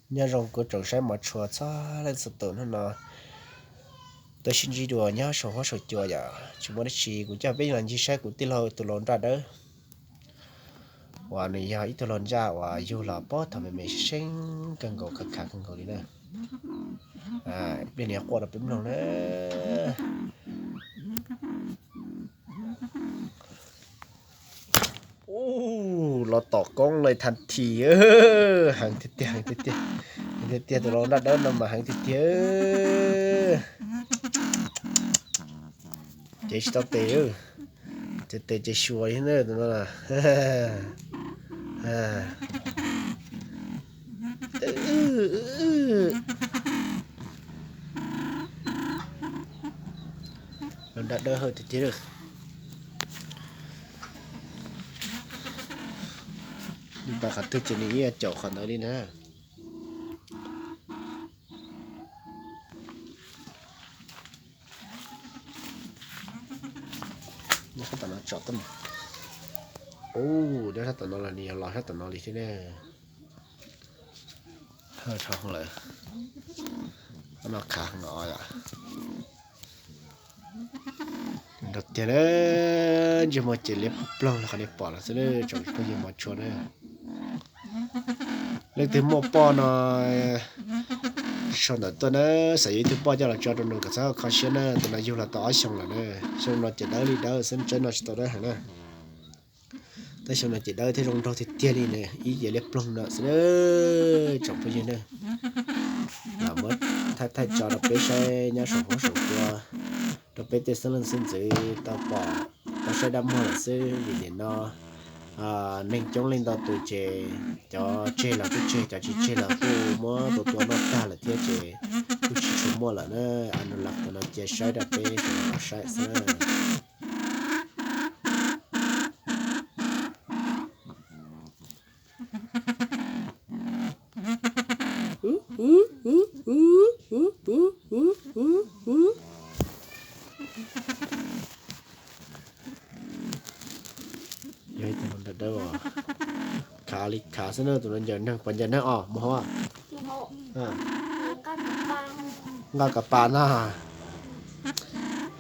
Nyob zoo kuv tsoom saib mov tshua txhua leej txhua tus hnub no. Tuaj sib ntsib dua nyob saum huab saum cua yom, tsis muaj dab tsi kuv coj peb los ncig saib kuv tij laug tus laus nraj dawb uas nws yog ib tug laus nraj uas yug los pab thaum me me seeb kawg nkaus khav khav kawg nkaus li na. Pliag nws quaj rau peb mloog na. Ub, los tom koob lawm thaj thim, heev tiag tiag, heev tiag tiag, heev tiag tiag, tus laus nraj dawb no mas heev tiag tiag. Cev tsis tau tes, ces tes ces xyuas li na tus no. Laus nraj dawb heev tiag tiag. Nws pom qhov twg ces nws ib caum qhov ntawd li na. Sab tom no tsom tuaj, ub, nyob sab tom no los nws yog los sab tom no li thiab ne. Heev dhau lawm, no khav heev os yom. Nrog tiag na, ntsej muag ces liab ploog li qhov nej pom los xwb na tsoom phooj ywg mov tshua na. Leej twg muaj poj no sau ntawv tuaj na, xav yuav ib tug poj coj los tso rau nws kom txhob kho siab na, tus no yug los tau ob xyoos lawm na. Xyoo no ces dawb li dawb xwb, tsaib no tsis tau dawb heev na. Tab xyoo no ces dawb thiab zoo nraug tiag tiag li na, ib ce liab ploog no xwb na tsoom phooj ywg na. Los muab thaij thaij tso rau peb saib nyob saum huab saum cua, rau peb tej xeeb leej xeeb ntxwv tau pom tau saib dab muag lawm xwb. Vim nim no neeg coob leej ntau tus ces cov tseg los kuj tseg, cov tsis tseg los kuj muab tua tua noj tag lawm thiab ces kuj tsis tshua muaj lawm na. Anus las tus no cia saib rau peb sawv daws tau saib xwb na. Yog ib tug laus nraj dawb, khav li khav xwb na, tus no ncaws neeg, puas ncaws neeg os mos hauv? Nqa kav pas na.